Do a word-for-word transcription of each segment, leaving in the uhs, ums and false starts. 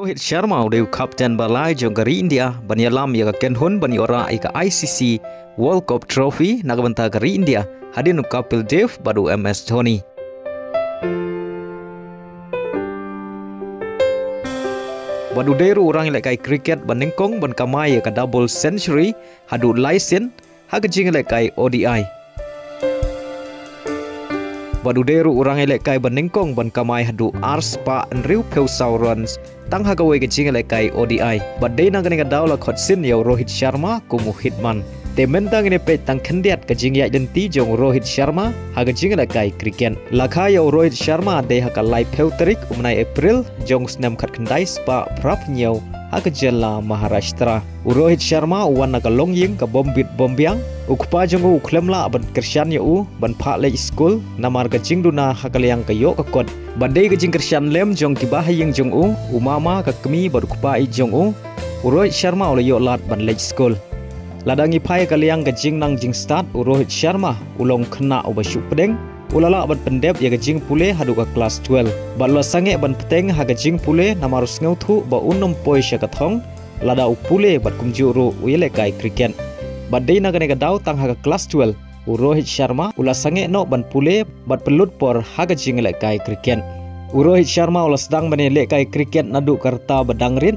Rohit Sharma u dei u captain ba lai jong ka ri India ban ïalam ïa ka kynhun ban ïoh rah ïa ka I C C World Cup Trophy na ka bynta ka ri India, hadien u Kapil Dev bad u M S Dhoni. Bad u dei ruh u rangïalehkai cricket ba nyngkong ban kamai ïa ka double century haduh lai sien ha ka jingïalehkai O D I. Bad u dei ruh u rangïalehkai ba nyngkong ban kamai haduh ar spah hynriewphew saw runs tang ha kawei ka jingïalehkai O D I. Bad dei na kane ka daw la khot sien ïa u Rohit Sharma kum u hitman. Te mynta ngin ïa peit tang khyndiat ka jingïaid lynti jong u Rohit Sharma ha ka jingïalehkai cricket. La kha ïa u Rohit Sharma dei ha ka laiphew tarik u bnai April jong u snem khatkhyndai spah phraphew hynñiew ha ka jylla Maharashtra. U Rohit Sharma u wan na ka longïing ka bym bit bym biang. U kpa jong u u khlem lah ban kyrshan ïa u ban phah leit skul namar ka jingduna ha ka liang ka ïoh ka kot. Bad dei ka jingkyrshan lem jong ki bahaïing jong u, u mama, ka kmie bad u kpa ïeit jong u, u Rohit Sharma u la ïoh lad ban leit skul. Lada ngi phai ha ka liang ka jingnang jingstad, u Rohit Sharma u long khynnah uba shu pdeng, u la lah ban pyndep ïa ka jingpule haduh ka klas twelve. Bad u la sangeh ban bteng ha ka jingpule namar u sngewthuh ba un ym poi sha ka thong lada u pule bad kumjuh ruh u ïalehkai cricket. Bad dei na kane ka daw tang ha ka klas twelve u Rohit Sharma u la sangeh noh ban pule bad pynlut por ha ka jingïalehkai cricket. U Rohit Sharma u la sdang ban ïalehkai cricket naduh ka rta ba dang rit.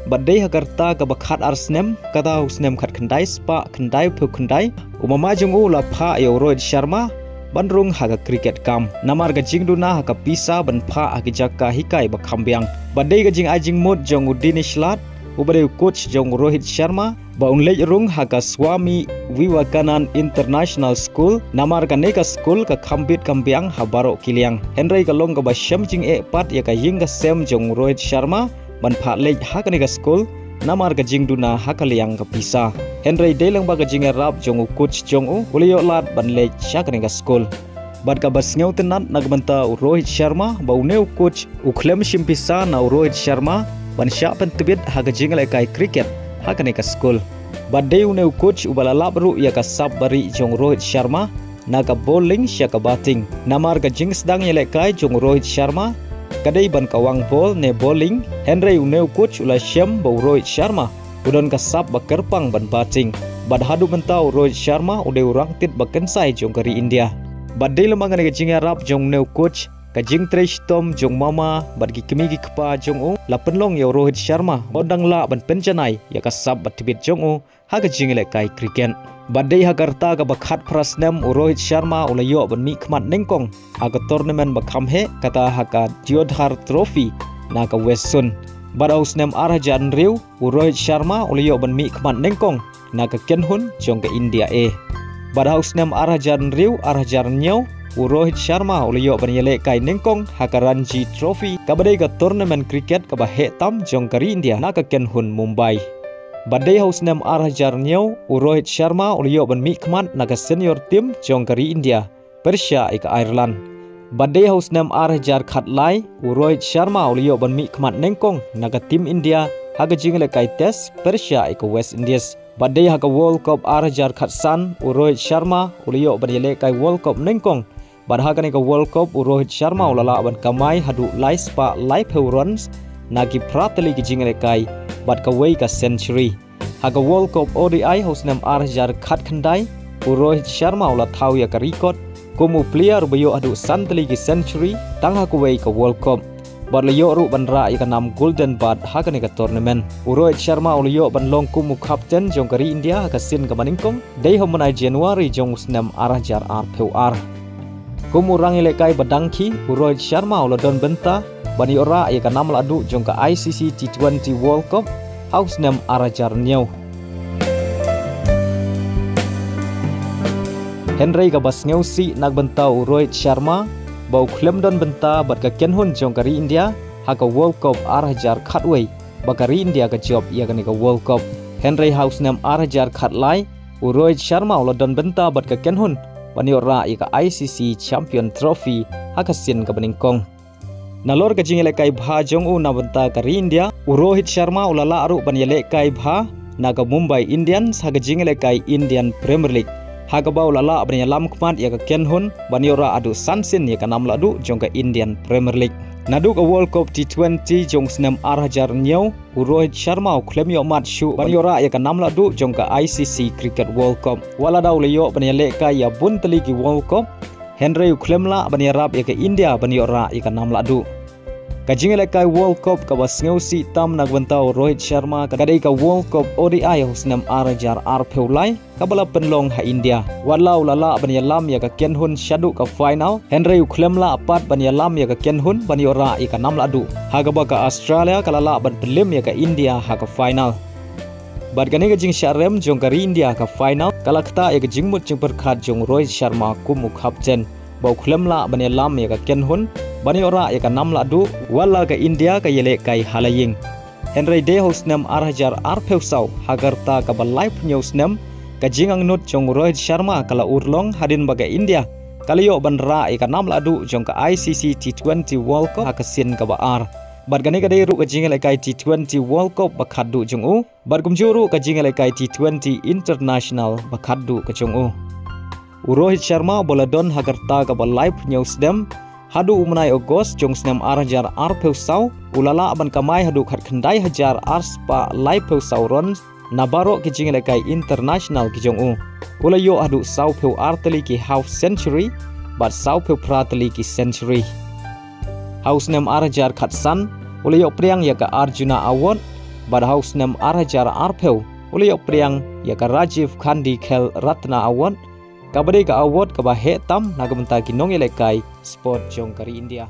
Bad dei ha ka rta kaba khatar snem, kata u snem khatkhyndai spah khyndaiphew khyndai, u mama jong u u la phah ïa u Rohit Sharma ban rung ha ka cricket camp namar ka jingduna ha ka pisa ban phah ha ki jaka hikai ba kham biang. Bad dei ka jingai jingmut jong u Dinesh Lal, uba dei u coach jong u Rohit Sharma, ba un leit rung ha ka Swami Vivekananda International School namar kane ka skul ka kham bit kham biang ha baroh ki liang. Hynrei ka long kaba shem jingeh pat ïa ka ïing ka sem jong u Rohit Sharma ban phah leit ha kane ka skul namar ka jingduna ha ka liang ka pisa. Hynrei dei lyngba ka jingïarap jong u coach jong u, u la ïoh lad ban leit sha kane ka skul. Bad kaba sngewtynnat na ka bynta u Rohit Sharma ba une u coach u khlem shim pisa na u Rohit Sharma ban shah pyntbit ha ka jingïalehkai cricket ha kane ka skul. Bad dei une u coach uba la lap ruh ïa ka sap ba rieh jong u Rohit Sharma na ka bowling sha ka batting. Namar ka jingsdang ïalehkai jong u Rohit Sharma ka dei ban kawang bol ne bowling, hynrei une u coach u la shem ba u Rohit Sharma u don ka sap ba kyrpang ban batting. Bad haduh mynta u Rohit Sharma u dei u rangtit ba kynsai jong ka ri India. Bad dei lyngba kane ka jingïarap jong une u coach, ka jingtrei shitom jong mama bad ki kmie ki kpa jong u la pynlong ïa u Rohit Sharma ba u dang lah ban pynjanai ïa ka sap ba tbit jong u ha ka jingïalehkai cricket. Bad dei ha ka rta kaba khatphra snem u Rohit Sharma u la ïoh ban mihkhmat nyngkong ha ka tournament ba kham heh, kata ha ka Deodhar Trophy na ka West Zone. Bad ha u snem ar hajar hynriew u Rohit Sharma u la ïoh ban mihkhmat nyngkong na ka kynhun jong ka India A. Bad ha u snem ar hajar hynriew, ar hajar hynñiew u Rohit Sharma u la ïoh ban ïalehkai nyngkong ha ka Ranji Trophy, kaba dei ka tournament cricket kaba heh tam jong ka ri India na ka kynhun Mumbai. Bad dei ha u snem ar hajar hynñiew u Rohit Sharma u la ïoh ban mihkhmat na ka senior team jong ka ri India pyrshah ïa ka Ireland. Bad dei ha u snem ar hajar khatlai u Rohit Sharma u la ïoh ban mihkhmat nyngkong na ka team India ha ka jingïalehkai test pyrshah ïa ka West Indies. Bad dei ha ka World Cup ar hajar khatsan u Rohit Sharma u la ïoh ban ïalehkai World Cup nyngkong. Bad ha kane ka World Cup u Rohit Sharma u la lah ban kamai haduh lai spah laiphew runs na ki phra tylli ki jingïalehkai bad kawei ka century. Ha ka World Cup O D I ha u snem ar hajar khatkhyndai u Rohit Sharma u la thaw ïa ka record kum u player uba ïoh haduh san tylli ki century tang ha kawei ka World Cup. Bad la ïoh ruh ban rah ïa ka nam Golden Bat ha kane ka tournament. U Rohit Sharma u la ïoh ban long kum u captain jong ka ri India ha ka sien kaba nyngkong dei ha u bnai January jong u snem ar hajar arphew ar. Kum u rangïalehkai ba dang khie u Rohit Sharma u la don bynta ban ïoh rah ïa ka nam lahduh jong ka I C C T twenty World Cup ha u snem ar hajar hynñiew. Hynrei kaba sngewsih na ka bynta u Rohit Sharma ba u khlem don bynta bad ka kynhun jong ka ri India ha ka World Cup ar hajar khatwei ba ka ri India ka jop ïa kane ka World Cup. Hynrei ha u snem ar hajar khatlai u Rohit Sharma u la don bynta bad ka kynhun ban ïoh rah ïa ka I C C Champion Trophy ha ka sien kaba nyngkong. Nalor ka jingïalehkai bha jong u na bynta ka ri India, u Rohit Sharma u la lah ruh ban ïalehkai bha na ka Mumbai Indians ha ka jingïalehkai Indian Premier League, ha kaba u la lah ban ïalam khmat ïa ka kynhun ban ïoh rah haduh san sien ïa ka nam lahduh jong ka Indian Premier League. Naduh ka World Cup T twenty jong snem ar hajar hynñiew, u Rohit Sharma u khlem ïoh mad shuh ban ïoh rah ïa ka nam lahduh jong ka I C C Cricket World Cup. Wat la da u la ïoh ban ïalehkai ïa bun tylli ki World Cup, hynrei u khlem lah ban ïarap ïa ka India ban ïoh rah ïa ka nam lahduh. Ka jingïalehkai World Cup kaba sngewsih tam na ka bynta u Rohit Sharma ka dei ka World Cup O D I ha u snem ar hajar arphew lai, kaba la pynlong ha India. Wat la u la lah ban ïalam ïa ka kynhun shaduh ka final, hynrei u khlem lah pat ban ïalam ïa ka kynhun ban ïoh rah ïa ka nam lahduh, ha kaba ka Australia ka la lah ban pynlem ïa ka India ha ka final. Bad kane ka jingshah rem jong ka ri India ha ka final ka la ktah ïa ka jingmut jingpyrkhat jong u Rohit Sharma kum u captain, ba u khlem lah ban ïalam ïa ka kynhun ban ïoh rah ïa ka nam lahduh, wat la ka India ka ïalehkai ha la ïing. Hynrei dei ha u snem ar hajar arphew saw, ha ka rta kaba laiphew hynñiew snem, ka jingangnud jong u Rohit Sharma ka la urlong hadien ba ka India ka la ïoh ban rah ïa ka nam lahduh jong ka I C C T twenty World Cup ha ka sien kaba ar. Bad kane ka dei ruh ka jingïalehkai T twenty World Cup ba khatduh jong u, bad kumjuh ruh ka jingïalehkai T twenty International ba khatduh ka jong u. U Rohit Sharma uba la don ha ka rta kaba laiphew hynñiew snem, haduh u bnai August jong u snem ar hajar arphew saw, u la lah ban kamai haduh khatkhyndai hajar arspah laiphew saw runs na baroh ki jingïalehkai international ki jong u. U la ïoh haduh sawphew ar tylli ki half century bad sawphew phra tylli ki century. Ha u snem ar hajar khatsan, u la ïoh pdiang ïa ka Arjuna Award, bad ha u snem ar hajar arphew, u la ïoh pdiang ïa ka Rajiv Gandhi Khel Ratna Award, kaba dei ka award kaba heh tam na ka bynta ki nongïalehkai sport jong ka ri India.